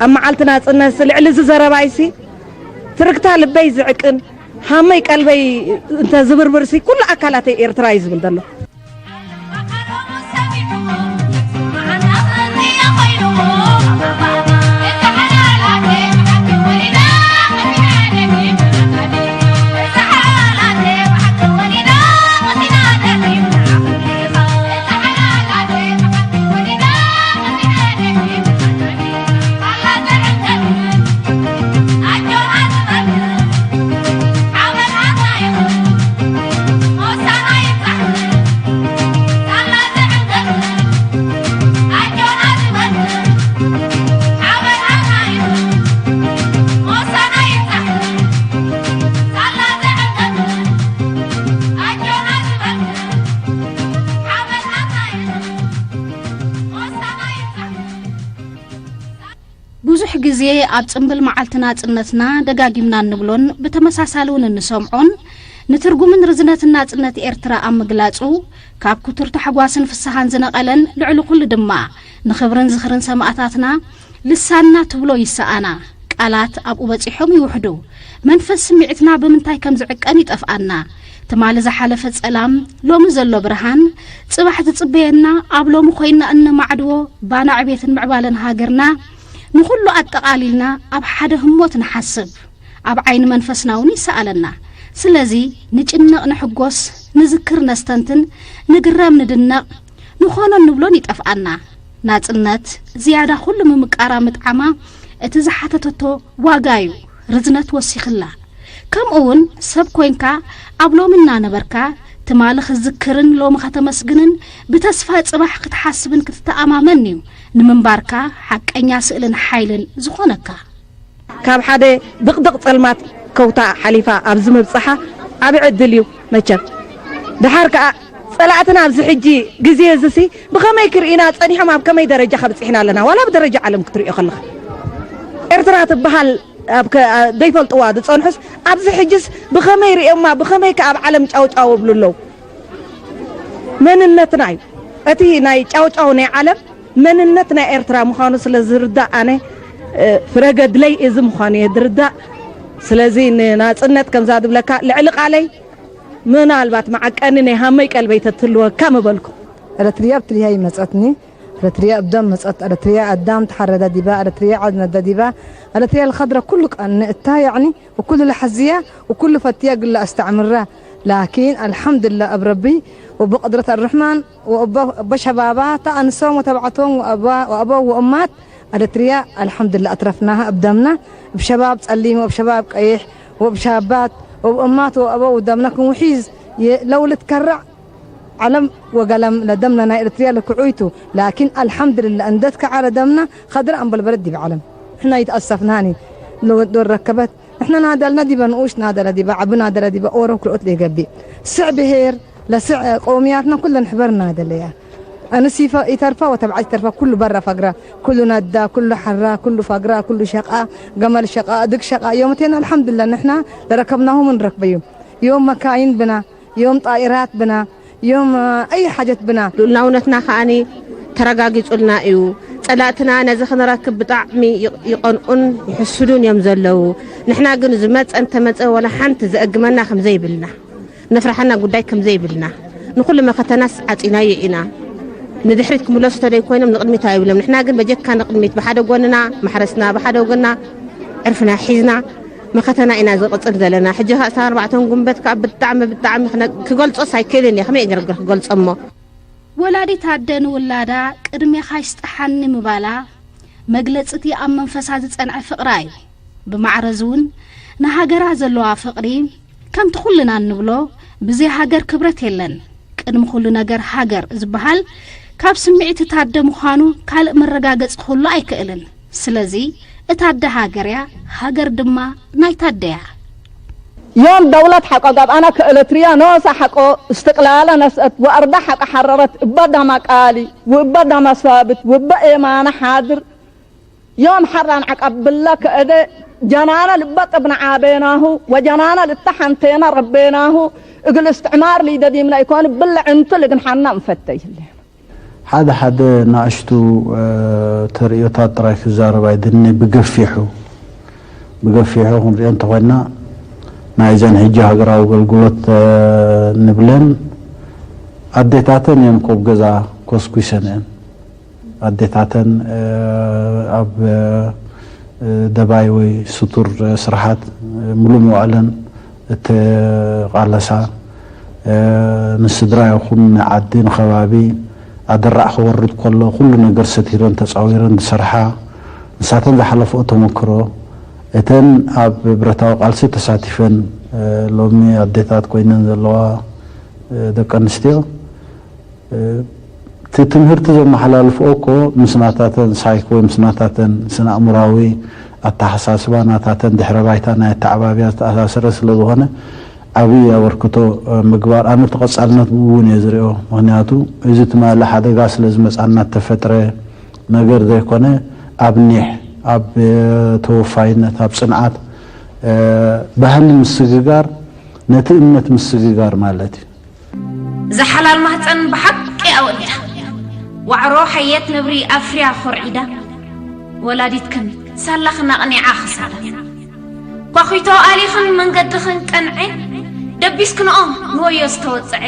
ኣብ መዓልቲ ናጽነትሲ ልዕሊ እዚ ዘረባይሲ ትርግታ ልበይ ዝዕቅን፣ ሃመይ ቀልበይ እንተ ዝብርብርሲ ኩሉ ኣካላተይ ኤርትራ እዩ ዝብል ዘሎ። ብዙሕ ግዜ ኣብ ጽምብል መዓልቲ ናጽነትና ደጋጊምና እንብሎን ብተመሳሳሊ እውን እንሰምዖን፣ ንትርጉምን ርዝነትን ናጽነት ኤርትራ ኣብ ምግላጹ፣ ካብ ክቱር ታሕጓስን ፍስሃን ዝነቐለን፣ ልዕሊ ኩሉ ድማ ንኽብርን ዝኽርን ሰማእታትና ልሳንና ትብሎ ይሰኣና፣ ቃላት ኣብኡ በጺሖም ይውሕዱ። መንፈስ ስምዒትና ብምንታይ ከም ዝዕቀን ይጠፍኣና። ትማሊ ዝሓለፈ ጸላም፣ ሎሚ ዘሎ ብርሃን፣ ጽባሕ ዝጽበየና፣ ኣብ ሎሚ ኮይና እነማዕድዎ ባና ዕቤትን ምዕባለን ሃገርና፣ ንኹሉ ኣጠቓሊልና ኣብ ሓደ ህሞት ንሓስብ፣ ኣብ ዓይኒ መንፈስና እውን ይሰኣለና። ስለዚ ንጭነቕ ንሕጎስ፣ ንዝክር ነስተንትን፣ ንግረም ንድነቕ፣ ንኾኖ ንብሎን ይጠፍኣና። ናጽነት ዝያዳ ኩሉ ምምቃራ ምጥዓማ እቲ ዝሓተተቶ ዋጋ እዩ፣ ርዝነት ወሲኽላ። ከምኡ እውን ሰብ ኮይንካ ኣብ ሎሚ እናነበርካ ትማሊ ክትዝክርን ሎሚ ከተመስግንን ብተስፋ ጽባሕ ክትሓስብን ክትተኣማመን እዩ ንምንባርካ ሓቀኛ ስእልን ሓይልን ዝኾነካ። ካብ ሓደ ድቕድቕ ጸልማት ከውታ ሓሊፋ ኣብዚ ምብጽሓ ዓቢ ዕድል እዩ መቸም። ደሓር ከኣ ጸላእትና ኣብዚ ሕጂ ግዜ እዚሲ ብኸመይ ክርእዩና ጸኒሖም ኣብ ከመይ ደረጃ ከብጺሕና ኣለና? ዋላ ብደረጃ ዓለም ክትርእዮ ከለኻ ኤርትራ ትበሃል ኣብ ከ-፣ ዘይፈልጥዋ ዝጸንሑስ ኣብዚ ሕጅስ ብኸመይ ርእዮማ? ብኸመይ ከ ኣብ ዓለም ጫውጫው እብሉ ኣለዉ? መንነትና እዩ። እቲ ናይ ጫውጫው ናይ ዓለም መንነት ናይ ኤርትራ ምዃኑ ስለ ዝርዳእ ኣነ፣ እ፣ ፍረ ገድለይ እዚ ምዃኑ እየ ዝርዳእ። ስለዚ ንናጽነት ከምዛ ዝብለካ ልዕሊ ቃለይ ምናልባት መዓቀኒ ናይ ሃመይ ቀልበይ ተትህልወካ ምበልኩ። ኤረትርያ ብትልያይ መጸትኒ፣ ኤረትርያ እብደም መጸት፣ ኤረትርያ ኣዳም ተሓረዳ ዲባ፣ ኤረትርያ ዓድነዳ ዲባ፣ ኤረትርያ ለኸድረ ኩሉ ቀኒ እታ ያዕኒ ወኩሉ ለሐዝያ ወኩሉ ፈትያ ግላ ኣስተዕምራ። ላኪን ኣልሐምዱላ እብ ረቢ ወብቅድረት ኣርሕማን ወእበ ሸባባ ተኣንሶም ወተባዕቶም ወኣበው ወእማት ኤረትርያ ኣልሐምዱላ ኣትረፍናሃ እብ ደምና እብ ሸባብ ጸሊም ወእብ ሸባብ ቀይሕ ወእብ ሻባት ወእብ እማት ወእበው ደምና ክንውሒዝ ለውልት ከራዕ ዓለም ወገለም ለደምና ናይ ኤረትርያ ለክዑይቱ። ላኪን ኣልሐምዱልላ እንደት ከዓረ ደምና ኸድረ ኣንበልበለት ዲብ ዓለም። ንሕና ይትኣሰፍናኒ ለወዶ ረከበት ንሕና ናደልና ዲበ ንኡሽ ናደለ ዲበ ዓቢ ናደለ ዲበ ኦሮ ክልኦት ለይገብእ ስዕ ብሄር ለስዕ ቀውምያትና ኩለን ሕበር ናደለያ። ኣንስ ይፈ-፣ ይተርፋ ወተብዓት ይተርፋ ኩሉ በራ ፈግራ ኩሉ ነዳ ኩሉ ሐራ ኩሉ ፈግራ ኩሉ ሸቃ ገመል ሸቃ ድግ ሸቃ ዮምቴና ኣልሐምዱልላ ንሕና ለረከብናሁም ንረክበዩ። ዮም መካይን ብና ዮም ጣኢራት ብና ዮም ኣይ ሓጀት ብና። ልኡላውነትና ከኣኒ ተረጋጊጹልና እዩ። ጸላእትና ነዚ ክንረክብ ብጣዕሚ ይቕ-፣ ይቐንኡን ይሕስዱን እዮም ዘለዉ። ንሕና ግን ዝመጸ እንተመጸ ወላ ሓንቲ ዘእግመና ከም ዘይብልና፣ ነፍርሓና ጉዳይ ከም ዘይብልና፣ ንኹሉ መኸተናስ ዓጺናዮ ኢና። ንድሕሪት ክምለሱ ተደይ ኮይኖም ንቕድሚት ኣይብሎም። ንሕና ግን በጀካ ንቕድሚት፣ ብሓደ ጎንና ማሕረስና፣ ብሓደ ጎንና ዕርፍና ሒዝና መኸተና ኢና ዝቕጽል ዘለና። ሕጂ ከኣ ዕስራን ኣርባዕተን ጉንበት ከኣ ብጣዕሚ፣ ብጣዕሚ ክነ-፣ ክገልጾስ ኣይክእልን እየ። ከመይ እየ ገርገር ክገልጾ እሞ? ወላዲት ኣደ ንውላዳ ቅድሜኻ ይስጥሓኒ ምባላ መግለጺ እቲ ኣብ መንፈሳ ዝጸንዐ ፍቕራ እዩ። ብማዕረዚ እውን ንሃገራ ዘለዋ ፍቕሪ ከምቲ ኩልና እንብሎ ብዘይ ሃገር ክብረት የለን። ቅድሚ ኩሉ ነገር ሃገር ዝበሃል ካብ ስምዒት እታ ኣደ ምዃኑ ካልእ መረጋገጺ ክህሉ ኣይክእልን። ስለዚ እታ ኣደ ሃገር እያ፣ ሃገር ድማ ናይታ ኣደ እያ። يوم دولة حق قبعنا كإلتريا نوسا حقو استقلال نسأت وأرض حق حررت إبدا ما قالي وإبدا ما ثابت وإبدا إيمان حاضر. يوم حران عقب بالله كأدي جنانا لبط ابن عابيناه وجنانا للتحنتين ربيناه. إقل استعمار لي دديم لا يكون بالله انت لقن حنا مفتي. ሓደ ሓደ ንኣሽቱ ተርእዮታት ጥራይ ክዛረብ ኣይደልን። ብገፊሑ ብገፊሑ ክንሪኦ እንተኾይና፣ ናይዘን ሕጂ ሃገራዊ ኣገልግሎት ንብለን ኣዴታተን እየን ኮብ ገዛ ኮስኩሰን እየን። ኣዴታተን ኣብ ደባይ ወይ ስቱር ስራሓት ምሉእ መዋእለን እተቓለሳ፣ ንስድራ ይኹን ንዓዲ ንኸባቢ ኣደራዕ ክወርድ ከሎ ኩሉ ነገር ሰቲረን ተጻዊረን ዝሰርሓ፣ ንሳተን ዝሓለፈኦ ተመክሮ፣ እተን ኣብ ብረታዊ ቃልሲ ተሳቲፈን ሎሚ ኣዴታት ኮይነን ዘለዋ ደቂ ኣንስትዮ፣ እቲ ትምህርቲ ዘመሓላልፍኦ እኮ ምስ ናታተን ሳይክ ወይ ምስ ናታተን ስነ ኣእምራዊ ኣተሓሳስባ፣ ናታተን ድሕረ ባይታ ናይ ኣተዓባብያ ዝተኣሳሰረ ስለ ዝኾነ፣ ዓብዪ ኣበርክቶ ምግባር፣ ኣነ እቲ ቀጻልነት ብኡ እውን እየ ዝሪኦ። ምኽንያቱ፣ እዚ ትማሊ ሓደጋ ስለ ዝመጻና እተፈጥረ ነገር ዘይኮነ፣ ኣብ ኒሕ፣ ኣብ ተወፋይነት፣ ኣብ ጽንዓት፣ ባህሊ ምስግጋር፣ ነቲ እምነት ምስግጋር ማለት እዩ። እዛ ሓላል ማህፀን ብሓቂ ኣውዒዳ፣ ዋዕሮ ሓየት ነብሪ ኣፍርያ ኾርዒዳ፣ ወላዲትክን ሳላኽን ኣቕኒዓ ክሳዳ። ኳኺቶ ኣሊኽን መንገድኽን ቀንዔ፣ ደቢስክንኦ ንወዮ ዝተወፅዐ፣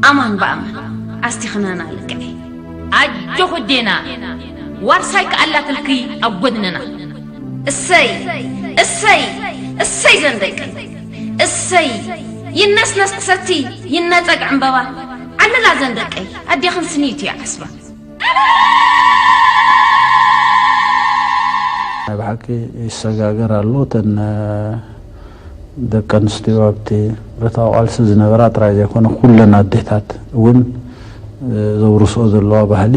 ኣማን ብኣማን ኣስቲኽናና ልክዐ። ኣጆኹ ኣዴና፣ ዋርሳይ ክኣላትልኪ ኣብ ጎድንና። እሰይ እሰይ እሰይ ዘን ደቂ እሰይ ይነስነስ ክሰቲ ይነፀግ ዕምበባ ዓልላ ዘን ደቀይ ኣዴኽን ስኒት እዩ ዓስባ። ናይ ብሓቂ ይሰጋገር ኣሎ። እተን ደቂ ኣንስትዮ ኣብቲ ብረታዊ ቃልሲ ዝነበራ ጥራይ ዘይኮነ ኩለን ኣዴታት እውን ዘውርስኦ ዘለዋ ባህሊ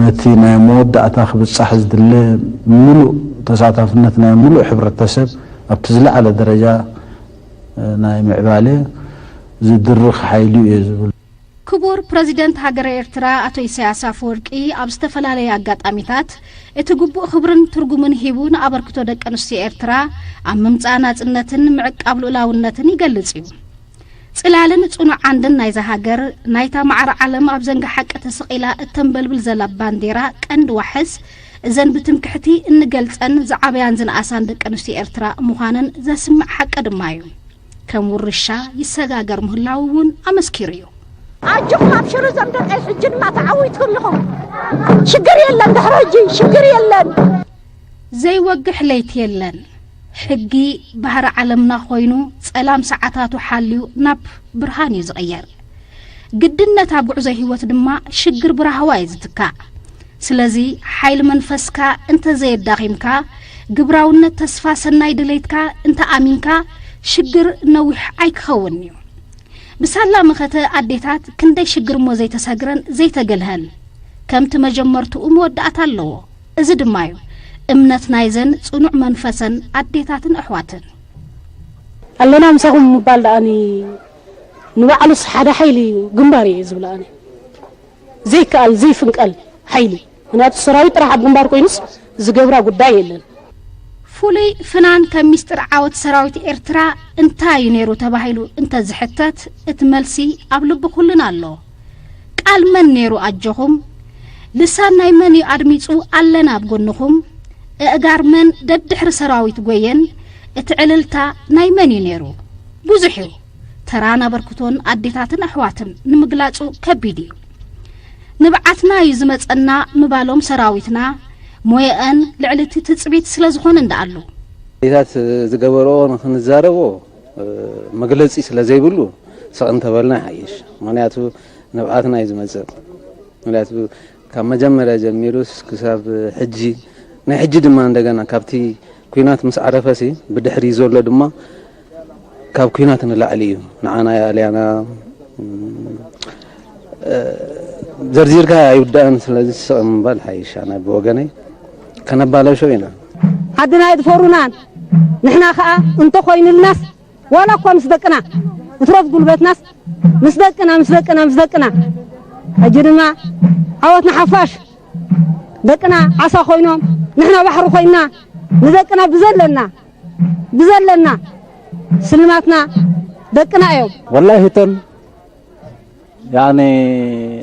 ነቲ ናይ መወዳእታ ክብጻሕ ዝድለ ምሉእ ተሳታፍነት ናይ ምሉእ ሕብረተሰብ ኣብቲ ዝለዓለ ደረጃ ናይ ምዕባለ ዝድርኽ ሓይሊ እዩ ዝብል። ክቡር ፕረዚደንት ሃገረ ኤርትራ ኣቶ ኢሳያስ ኣፈወርቂ ኣብ ዝተፈላለየ ኣጋጣሚታት እቲ ግቡእ ክብርን ትርጉምን ሂቡ ንኣበርክቶ ደቂ ኣንስትዮ ኤርትራ ኣብ ምምጻእ ናጽነትን ምዕቃብ ልኡላውነትን ይገልጽ እዩ። ጽላልን ጽኑዕ ዓንድን ናይዛ ሃገር፣ ናይታ ማዕረ ዓለም ኣብ ዘንጊ ሓቂ ተሰቒላ እተንበልብል ዘላ ባንዴራ ቀንዲ ዋሕስ እዘን ብትምክሕቲ እንገልጸን ዝዓበያን ዝነኣሳን ደቂ ኣንስትዮ ኤርትራ ምዃነን ዘስምዕ ሓቂ ድማ እዩ። ከም ውርሻ ይሰጋገር ምህላዉ እውን ኣመስኪሩ እዩ። ኣጆኹም ኣብሽሩ ዘምደቀይ ሕጂ ድማ ተዓዊትኩም ኢኹም። ሽግር የለን ድሕሪ ሕጂ ሽግር የለን። ዘይወግሕ ለይቲ የለን። ሕጊ ባህሪ ዓለምና ኮይኑ ጸላም ሰዓታቱ ሓልዩ ናብ ብርሃን እዩ ዝቕየር። ግድነት ኣብ ጉዕዞ ህይወት ድማ ሽግር ብራህዋ እዩ ዝትካእ። ስለዚ ሓይሊ መንፈስካ እንተዘየዳኺምካ፣ ግብራውነት ተስፋ ሰናይ ድሌትካ እንተኣሚንካ ሽግር ነዊሕ ኣይክኸውን እዩ። ብሳላ መኸተ ኣዴታት ክንደይ ሽግር እሞ ዘይተሰግረን ዘይተገልሀን። ከምቲ መጀመርትኡ መወዳእታ ኣለዎ። እዚ ድማ እዩ እምነት ናይዘን ጽኑዕ መንፈሰን ኣዴታትን ኣሕዋትን። ኣለና ምሳኹም ምባል ደኣኒ ንባዕሉስ ሓደ ሓይሊ እዩ ግንባር እየ ዝብል ኣነ። ዘይከኣል ዘይፍንቀል ሓይሊ። ምኽንያቱ ሰራዊት ጥራሕ ኣብ ግንባር ኮይኑስ ዝገብራ ጉዳይ የለን። ፍሉይ ፍናን ከም ሚስጥር ዓወት ሰራዊት ኤርትራ እንታይ እዩ ነይሩ ተባሂሉ እንተዝሕተት እቲ መልሲ ኣብ ልቢ ኩልና ኣሎ። ቃል መን ነይሩ ኣጆኹም? ልሳን ናይ መን እዩ ኣድሚጹ ኣለና ኣብ ጎንኹም? እእጋር መን ደድሕሪ ሰራዊት ጎየን? እቲ ዕልልታ ናይ መን እዩ ነይሩ? ብዙሕ እዩ። ተራን ኣበርክቶን ኣዴታትን ኣሕዋትን ንምግላጹ ከቢድ እዩ። ንብዓትና እዩ ዝመጸና ምባሎም ሰራዊትና ሞየኣን ልዕሊ እቲ ትጽቢት ስለ ዝኾነ እንዳኣሉ። ኣዴታት ዝገበርኦ ንክንዛረቦ መግለጺ ስለ ዘይብሉ ስቕ እንተበልና ይሓይሽ። ምኽንያቱ ንብዓትና እዩ ዝመጽእ። ምኽንያቱ ካብ መጀመርያ ጀሚሩስ ክሳብ ሕጂ ናይ ሕጂ ድማ እንደገና ካብቲ ኲናት ምስ ዓረፈሲ ብድሕሪ ዘሎ ድማ ካብ ኲናት ንላዕሊ እዩ ንዓና ኣልያና ዘርዚርካ ኣይውዳእን። ስለዚ ስቕ ምባል ሓይሽ ኣነ ብወገነይ ከነባላሾ ኢና። ዓድና ኣይድፈሩናን ንሕና ከኣ እንተኾይኑልናስ ዋላ እኳ ምስ ደቅና እትረፍ ጉልበትናስ ምስ ደቅና ምስ ደቅና ምስ ደቅና ሕጂ ድማ ዓወት ንሓፋሽ። ደቅና ዓሳ ኮይኖም ንሕና ባሕሪ ኮይንና ንደቅና ብዘለና ብዘለና ስልማትና ደቅና እዮም። ወላሂ እተን ያኒ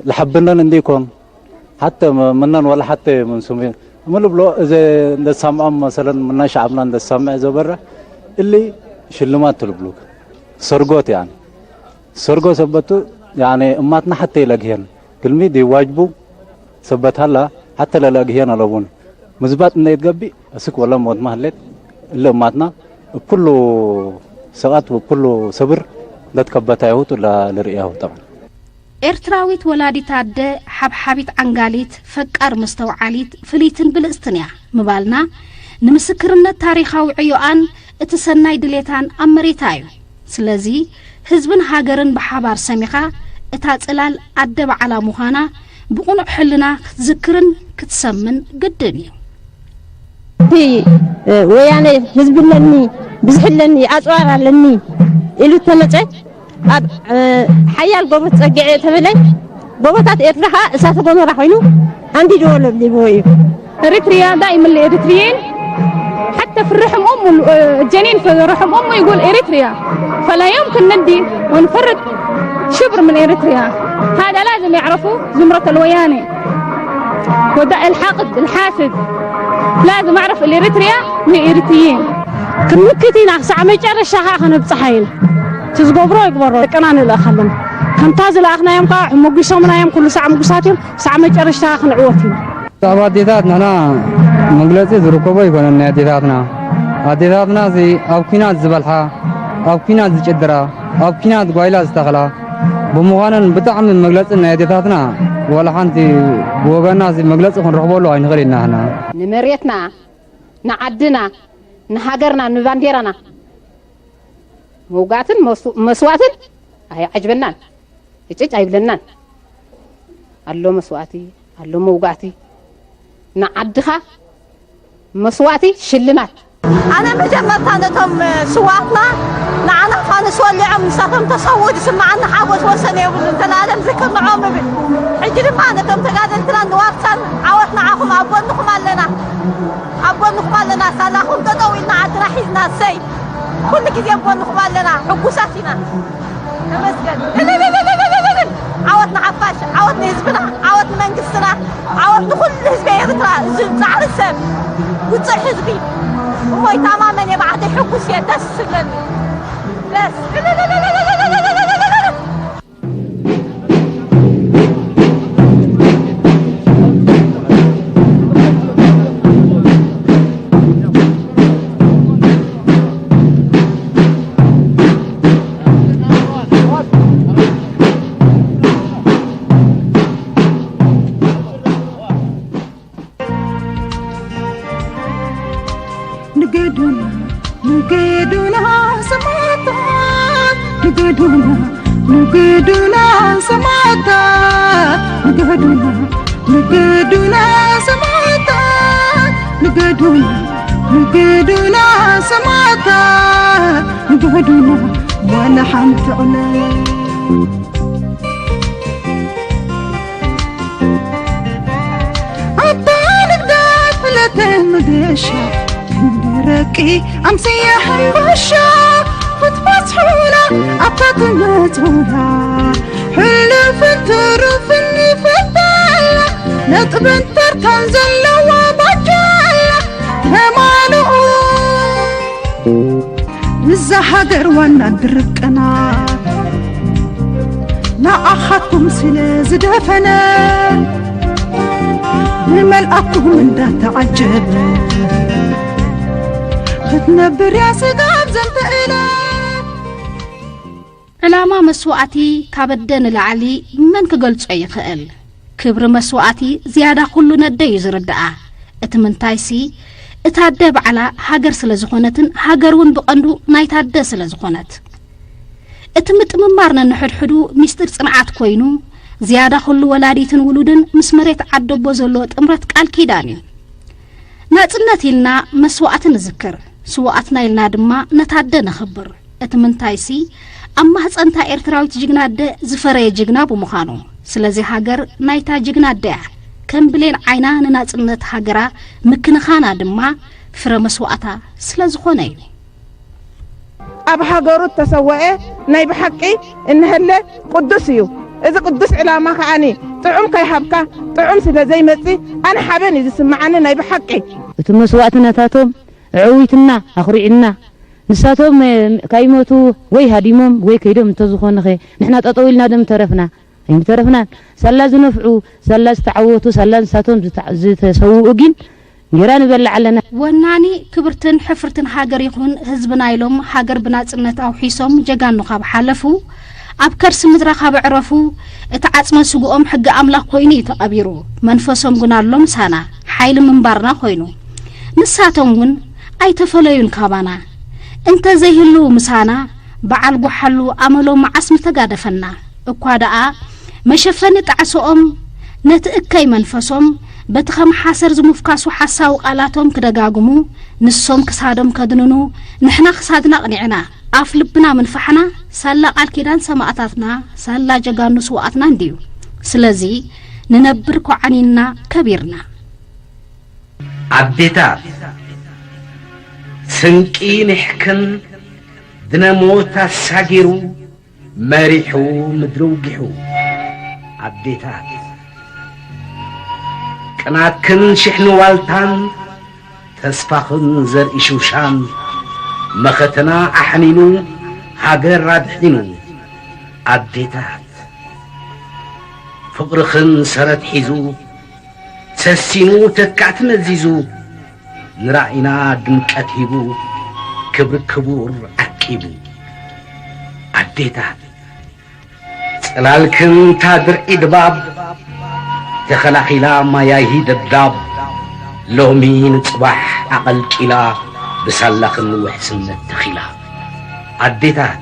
ልሓብነን እንዲኮን حتى م-، منن ولا حتى من سمي من البلو إذا دسام أم مثلًا من شعبنا دسام إذا برا اللي شلمات تلبلوك سرقوت يعني سرقو سبتو يعني أماتنا حتى يلاقيهن كلمي دي واجبو سبت هلا حتى لا لاقيهن ألوون مزبات إنه يتقبي أسك ولا موت ما هلت إلا أماتنا بكل سقط وبكل صبر لا تكبت يهوت ولا لرئيه طبعًا. ኤርትራዊት ወላዲት ኣደ፣ ሓብሓቢት ዓንጋሊት፣ ፈቃር መስተውዓሊት፣ ፍልይትን ብልጽትን እያ ምባልና፣ ንምስክርነት ታሪኻዊ ዕዮኣን እቲ ሰናይ ድሌታን ኣብ መሬታ እዩ። ስለዚ፣ ህዝብን ሃገርን ብሓባር ሰሚኻ፣ እታ ጽላል ኣደ ባዕላ ምዃና ብቕኑዕ ሕልና ክትዝክርን ክትሰምን ግድን እዩ። እቲ ወያነ ህዝቢ ኣለኒ፣ ብዝሒ ኣለኒ፣ ኣጽዋር ኣለኒ ኢሉ ተመጸ ኣብ ሓያል ጎቦ ተጸጊዐ ተበለ። ጎቦታት ኤርትራ ኸኣ እሳተ ጎመራ ኮይኑ ኣንዲድዎ ለብሊብዎ እዩ። إريتريا دائما الإريتريين، حتى في الرحم أمه، الجنين في رحم أمه يقول إريتريا، فلا يمكن ندي ونفرط شبر من إريتريا. هذا لازم يعرفوا زمرة الويانة وده الحاقد الحاسد، لازم أعرف الإريتريا والإريتريين. ክንምክት ኢና ክሳዕ መጨረሻ ከዓ ከነብፅሓ ኢና። እቲ ዝገብሮ ይግበሮ፣ ደቅና ንልእኸሎም። ከምታ ዝለኣኽናዮም ከዓ ሕመጒሶምና እዮም፣ ኩሉ ሳዕ ምጉሳት እዮም፣ ክሳዕ መጨረሻ ክንዕወት ኢና። ብዛዕባ ኣዴታት ንሕና መግለፂ ዝርከቦ ኣይኮነን። ናይ ኣዴታትና ኣዴታትና እዚ ኣብ ኲናት ዝበልሓ፣ ኣብ ኲናት ዝጭድራ፣ ኣብ ኲናት ጓይላ ዝተኽላ ብምዃነን ብጣዕሚ መግለፂ ናይ ኣዴታትና ዋላ ሓንቲ ብወገንና እዚ መግለፂ ክንረኽበሉ ኣይንኽእል ኢና። ንሕና ንመሬትና፣ ንዓድና፣ ንሃገርና፣ ንባንዴራና ምውጋእትን መስዋእትን ኣይዓጅበናን፣ ዕጭጭ ኣይብለናን። ኣሎ መስዋእቲ፣ ኣሎ መውጋእቲ። ንዓድኻ መስዋእቲ ሽልማት። ኣነ መጀመርታ ነቶም ስውኣትና ንዓና ፋኑስ ወሊዖም ንሳቶም ተሰውኡ ዝስምዓኒ ሓጎስ ወሰን የብሉን። ዘላለም ዝክር ንዖም እብል። ሕጂ ድማ ነቶም ተጋደልትናን ንዋርሳን ዓወት ንዓኹም ኣብ ጎንኹም ኣለና። ኣብ ጎንኹም ኣለና፣ ሳላኹም ጠጠው ኢልና ዓድና ሒዝና፣ እሰይ ኩሉ ግዜ ኣብ ጎንኹም ኣለና፣ ሕጉሳት ኢና። ተመስገን። እልልልልልልልል። ዓወት ንሓፋሽ፣ ዓወት ንህዝብና፣ ዓወት ንመንግስትና፣ ዓወት ንኹሉ ህዝቢ ኤርትራ። እዚ ጻዕሪ ሰብ ውጽዕ ህዝቢ። እሞ ይተኣማመን እየ፣ ብዓደይ ሕጉስ እየ፣ ደስ ዝብለኒ። ደስ። እልልልልልልልልልል። ንገዱና ንገዱና ሰማዕታት ንገዱና ንገዱና ሰማዕታት ንገዱና ንገዱና ሰማዕታት ንገዱና ንገዱና ሰማዕታት ንገዱና ዋላ ሓንቲ ዕለት ኣባ ንግዳት ፍለተ መገሻ ክንዲ ረቂ ኣምስያ ሕንባሻ ክትበጽሑና ኣብታ ትመጹና ሕሉፍን ትሩፍን ይፈልጣላ ነጥብን ተርታን ዘለዋ ባጃላ ተማልኡ እዛ ሃገር ዋና ድርቅና ንዓኻትኩም ስለ ዝደፈነ ንመልኣኩም እንዳተዓጀበ ክትነብር እያ ስጋብ ዘንተ እለት። ዕላማ መስዋእቲ ካብ ኣደ ንላዕሊ መን ክገልጾ ይኽእል? ክብሪ መስዋእቲ ዝያዳ ኩሉ ነደ እዩ ዝርድኣ። እቲ ምንታይሲ፣ እታ ኣደ ባዕላ ሃገር ስለ ዝኾነትን ሃገር እውን ብቐንዱ ናይታ ኣደ ስለ ዝኾነት። እቲ ምጥምማር ነንሕድሕዱ ሚስጢር ጽንዓት ኮይኑ፣ ዝያዳ ኩሉ ወላዲትን ውሉድን ምስ መሬት ዓደቦ ዘለዎ ጥምረት ቃል ኪዳን እዩ። ናጽነት ኢልና መስዋእቲ ንዝክር፣ ስውኣትና ኢልና ድማ ነታ ኣደ ነኽብር። እቲ ምንታይሲ፣ ኣብ ማህጸንታ ኤርትራዊት ጅግና ኣደ ዝፈረየ ጅግና ብምዃኑ። ስለዚ ሃገር ናይታ ጅግና ኣደ እያ። ከም ብሌን ዓይና ንናጽነት ሃገራ ምክንኻና ድማ ፍረ መስዋእታ ስለ ዝኾነ እዩ። ኣብ ሃገሩ እተሰወኤ ናይ ብሓቂ እንሀለ ቅዱስ እዩ። እዚ ቅዱስ ዕላማ ከኣኒ ጥዑም ከይሃብካ ጥዑም ስለ ዘይመጽእ ኣነ ሓበን እዩ ዝስምዓኒ ናይ ብሓቂ። እቲ መስዋእትነታቶም ኣዕዊትና ኣኹሪዕና። ንሳቶም፣ እ፣ ካይሞቱ ወይ ሃዲሞም ወይ ከይዶም እንተዝኾኑኸ ንሕና ጠጠው ኢልና ደም ተረፍና? ኣይምተረፍናን። ሳላ ዝነፍዑ፣ ሳላ ዝተዓወቱ፣ ሳላ ንሳቶም ዝተ-፣ ዝተሰውኡ ግን እንጌራ ንበልዕ ኣለና። ወናኒ ክብርትን ሕፍርትን ሃገር ይኹን ህዝብና ኢሎም ሃገር ብናጽነት ኣውሒሶም ጀጋኑ ካብ ሓለፉ፣ ኣብ ከርሲ ምድራ ካብ ኣዕረፉ፣ እቲ ዓጽመ ስግኦም ሕጊ ኣምላኽ ኮይኑ እዩ ተቐቢሩ። መንፈሶም ግን ኣሎ ምሳና፣ ሓይሊ ምንባርና ኮይኑ። ንሳቶም እውን ኣይተፈለዩን ካባና። እንተ ዘይህልዉ ምሳና፣ በዓል ጓሓሉ ኣመሎም መዓስ ምተጋደፈና። እኳ ደኣ መሸፈኒ ጣዕስኦም ነቲ እከይ መንፈሶም በቲ ከም ሓሰር ዝምፍካሱ ሓሳዊ ቃላቶም ክደጋግሙ፣ ንሶም ክሳዶም ከድንኑ፣ ንሕና ክሳድና ኣቕኒዕና፣ ኣፍ ልብና ምንፋሕና፣ ሳላ ቃል ኪዳን ሰማእታትና፣ ሳላ ጀጋኑ ስውኣትና እንድዩ። ስለዚ ንነብር ኮዓኒንና ከቢርና። ኣዴታት፣ ስንቂ ንሕክን ድነሞት ኣሳጊሩ፣ መሪሑ ምድሪ ውጊሑ። ኣዴታት፣ ቅናትክን ሽሕኒ ዋልታን፣ ተስፋኽን ዘርኢ ሽውሻን፣ መኸተና ኣሕኒኑ፣ ሃገር ኣድሒኑ። ኣዴታት፣ ፍቕርኽን ሰረት ሒዙ፣ ሰሲኑ ተካእቲ መዚዙ፣ ንራእይና ድምቀት ሂቡ፣ ክብሪ ክቡር ዓቂቡ። ኣዴታት፣ ጽላልክን እታ ድርዒ ድባብ፣ ተኸላኺላ ማያሂ ደብዳብ፣ ሎሚ ንጽባሕ ኣቐልቂላ፣ ብሳላኽን ውሕስነት ተኺላ። ኣዴታት፣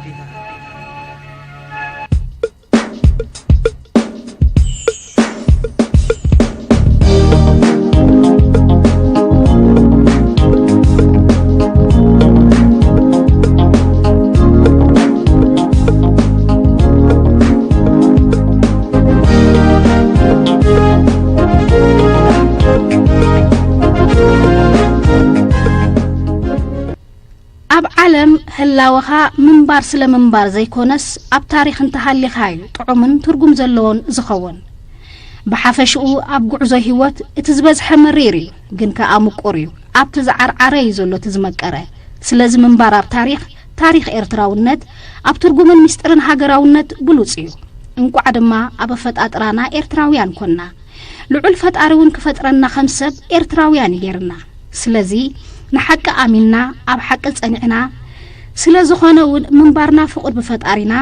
ኣብ ዓለም ህላወኻ ምንባር ስለ ምንባር ዘይኮነስ፣ ኣብ ታሪኽ እንተሃሊኻ እዩ ጥዑምን ትርጉም ዘለዎን ዝኸውን። ብሓፈሽኡ ኣብ ጉዕዞ ህይወት እቲ ዝበዝሐ መሪር እዩ፣ ግን ከኣ ምቁር እዩ። ኣብቲ ዝዓርዓረ እዩ ዘሎ እቲ ዝመቀረ። ስለዚ ምንባር ኣብ ታሪኽ፣ ታሪኽ ኤርትራውነት፣ ኣብ ትርጉምን ምስጢርን ሃገራውነት ብሉጽ እዩ። እንቋዕ ድማ ኣብ ኣፈጣጥራና ኤርትራውያን ኮንና። ልዑል ፈጣሪ እውን ክፈጥረና ከም ሰብ ኤርትራውያን እዩ ጌርና። ስለዚ ንሓቂ ኣሚንና ኣብ ሓቂ ጸኒዕና፣ ስለ ዝኾነ እውን ምንባርና ፍቑድ ብፈጣሪና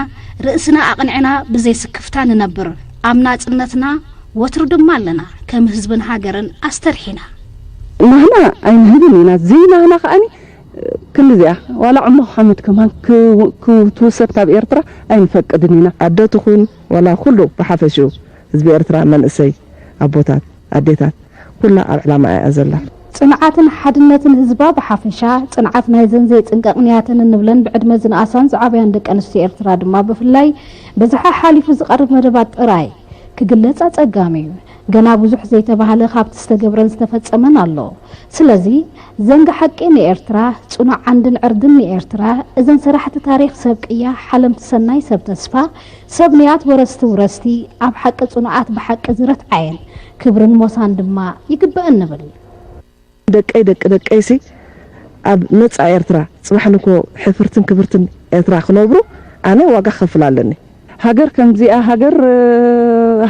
ርእስና ኣቕኒዕና ብዘይ ስክፍታ ንነብር። ኣብ ናጽነትና ወትሩ ድማ ኣለና፣ ከም ህዝብን ሃገርን ኣስተርሒና። ናህና ኣይንህብን ኢና። ዘይናህና ከኣኒ ክንዲዚኣ ዋላ ዕሞ ሓመድ ከማን ክው-፣ ክው-፣ ትውሰድ ካብ ኤርትራ ኣይንፈቅድን ኢና። ኣደ ትኹን ዋላ ኩሉ ብሓፈሽኡ ህዝቢ ኤርትራ መንእሰይ ኣቦታት ኣዴታት ኩላ ኣብ ዕላማ እያ ዘላ። ጽንዓትን ሓድነትን ህዝባ ብሓፈሻ፣ ጽንዓት ናይዘን ዘይጽንቀቕንያተን እንብለን ብዕድመ ዝነኣሳን ዝዓበያን ደቂ ኣንስትዮ ኤርትራ ድማ ብፍላይ በዝሓ ሓሊፉ ዝቐርብ መደባት ጥራይ ክግለጽ ኣጸጋሚ እዩ። ገና ብዙሕ ዘይተባህለ ካብቲ ዝተገብረን ዝተፈጸመን ኣሎ። ስለዚ ዘንጊ ሓቂ ንኤርትራ፣ ጽኑዕ ዓንድን ዕርድን ንኤርትራ፣ እዘን ሰራሕቲ ታሪኽ ሰብ ቅያ፣ ሓለምቲ ሰናይ ሰብ ተስፋ፣ ሰብ ንያት ወረስቲ ውረስቲ፣ ኣብ ሓቂ ጽኑዓት ብሓቂ ዝረትዓየን ክብርን ሞሳን ድማ ይግበአን ንብል። ደቀይ ደቂ ደቀይሲ ኣብ ነጻ ኤርትራ ጽባሕ ንኮ ሕፍርትን ክብርትን ኤርትራ ክነብሩ ኣነ ዋጋ ክኸፍል ኣለኒ። ሃገር ከምዚኣ ሃገር፣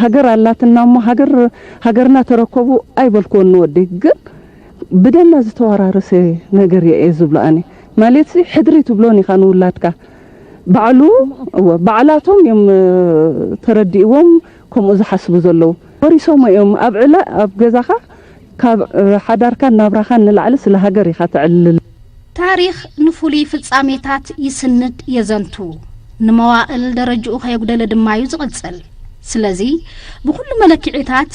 ሃገር ኣላትና እሞ ሃገር፣ ሃገርና ተረከቡ ኣይበልክዎን ንወደይ። ግን ብደምና ዝተወራረሰ ነገር እየ ዝብሎ ኣነ። ማለትሲ ሕድሪ ትብሎን ኢኻ ንውላድካ። ባዕሉ፣ እወ፣ ባዕላቶም እዮም፣ እ፣ ተረዲእዎም ከምኡ ዝሓስቡ ዘለዉ። ወሪሶሞ እዮም። ኣብ ዕለ፣ ኣብ ገዛኻ ካብ፣ እ፣ ሓዳርካን ናብራኻን ንላዕሊ ስለ ሃገር ኢኻ ተዕልል። ታሪኽ ንፍሉይ ፍጻሜታት ይስንድ የዘንቱ፣ ንመዋእል ደረጅኡ ከየጉደለ ድማ እዩ ዝቕጽል። ስለዚ ብኹሉ መለክዒታት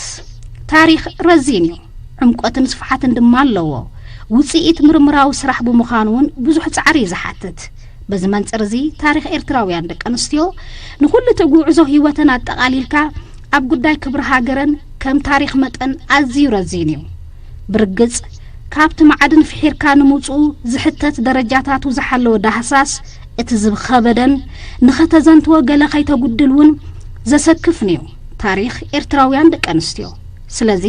ታሪኽ ረዚን እዩ፣ ዕምቆትን ስፍሓትን ድማ ኣለዎ። ውጽኢት ምርምራዊ ስራሕ ብምዃኑ እውን ብዙሕ ጻዕሪ እዩ ዝሓትት። በዚ መንጽር እዚ ታሪኽ ኤርትራውያን ደቂ ኣንስትዮ ንኹሉ እቲ ጉዕዞ ህይወተን ኣጠቓሊልካ ኣብ ጉዳይ ክብሪ ሃገረን ከም ታሪኽ መጠን ኣዝዩ ረዚን እዩ። ብርግጽ ካብቲ ማዕድን ፍሒርካ ንምውጽኡ ዝሕተት ደረጃታቱ ዝሓለወ ዳህሳስ እቲ ዝኸበደን ንኸተዘንትዎ ገለ ከይተጉድል እውን ዘሰክፍን እዩ። ታሪኽ ኤርትራውያን ደቂ ኣንስትዮ። ስለዚ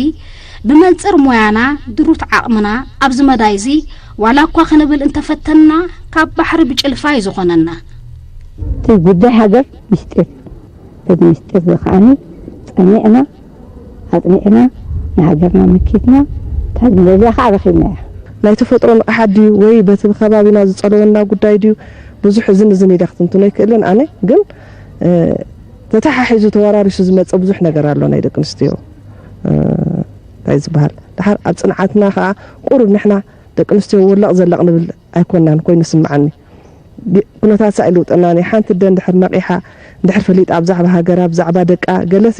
ብመንጽር ሞያና፣ ድሩት ዓቕምና ኣብዚ መዳይ እዚ ዋላ እኳ ክንብል እንተፈተንና፣ ካብ ባሕሪ ብጭልፋ እዩ ዝኾነና። እቲ ጉዳይ ሃገር ምስጢር እዩ። በዚ ምስጢር እዚ ከዓኒ ጸኒዕና ኣጽኒዕና ንሃገርና መኪትና፣ እታ ዚምባብያ ከዓ ረኺብናያ። ናይ ተፈጥሮ ንቕሓት ድዩ ወይ በቲ ከባቢና ዝጸለወና ጉዳይ ድዩ? ብዙሕ እዝን እዝን ኢለ ክትንትኖ ኣይክእልን ኣነ። ግን ተተሓሒዙ ተወራሪሱ ዝመፀ ብዙሕ ነገር ኣሎ ናይ ደቂ ኣንስትዮ እንታይ ዝበሃል። ድሓር ኣብ ፅንዓትና ከዓ ቁሩብ ንሕና ደቂ ኣንስትዮ ወለቕ ዘለቕ ንብል ኣይኮናን ኮይኑ ስምዓኒ። ኩነታት ሳእ ይልውጠና። ሓንቲ ኣደ እንድሕር ነቒሓ፣ እንድሕር ፈሊጣ ብዛዕባ ሃገራ፣ ብዛዕባ ደቃ ገለሲ